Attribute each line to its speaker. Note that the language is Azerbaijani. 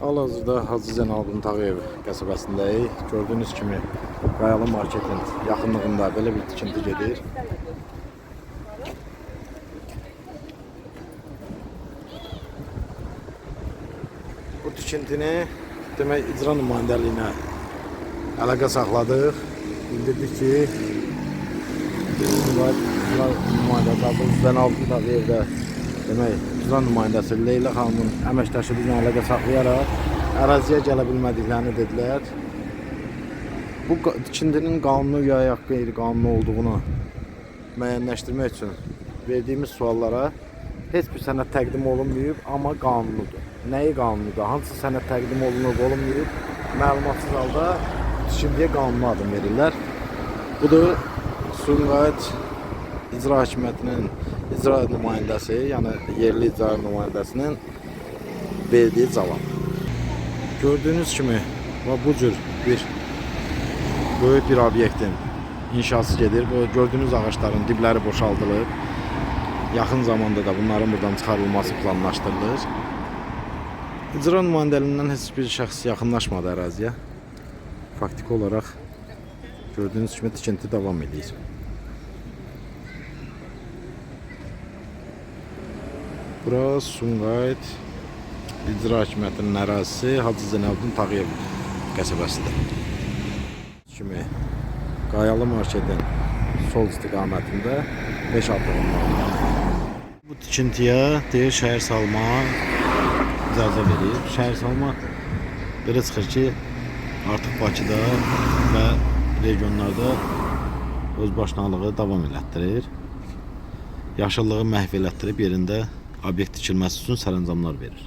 Speaker 1: Hal-hazırda Hacı Zeynalabdin Tağıyev qəsəbəsindəyik. Gördüyünüz kimi Qayalı marketin yaxınlığında belə bir tikinti gedir. Bu tikintini demək icra nümayəndəliyinə əlaqə saxladıq. Bildirdik ki, Sumqayıt icra nümayəndəsi Hacı Zeynalabdin Tağıyevdə demək icra nümayəndəsi Leyla xanımın əməkdaşı bizlə əlaqə saxlayaraq əraziyə gələ bilmədiklərini dedilər. Bu tikintinin qanuni ya qeyri-qanuni olduğunu müəyyənləşdirmək üçün verdiyimiz suallara heç bir sənəd təqdim olunmayıb, amma qanunudur. Nəyi qanunudur? Hansı sənəd təqdim olunub, olunmayıb? Məlumatsız halda tikintiyə qanuni adım verirlər. Budur Sumqayıt İcra Hakimiyyətinin icra nümayəndəsi, yəni yerli icra nümayəndəsinin verdiyi cavab. Gördüyünüz kimi və bu cür bir böyük bir obyektin inşası gedir. Bu gördüyünüz ağacların dibləri boşaldılıb. Yaxın zamanda da bunların buradan çıxarılması planlaşdırılır. İcra nümayəndəliyindən heç bir şəxs yaxınlaşmadı əraziyə. Faktiki olaraq gördüyünüz kimi tikinti davam edir. Bura Sumqayıt İcra Hakimiyyətinin ərazisi Hacı Zeynalabdin Tağıyev qəsəbəsidir. Kimi Qayalı marketin sol istiqamətində 5 addımlığında. Bu tikintiyə deyir şəhər salma icazə verir. Şəhər salma belə çıxır ki, artıq Bakıda və regionlarda özbaşınalığı davam elətdirir. Yaşıllığı məhv elətdirib yerində obyekt tikilməsi üçün sərəncamlar verir.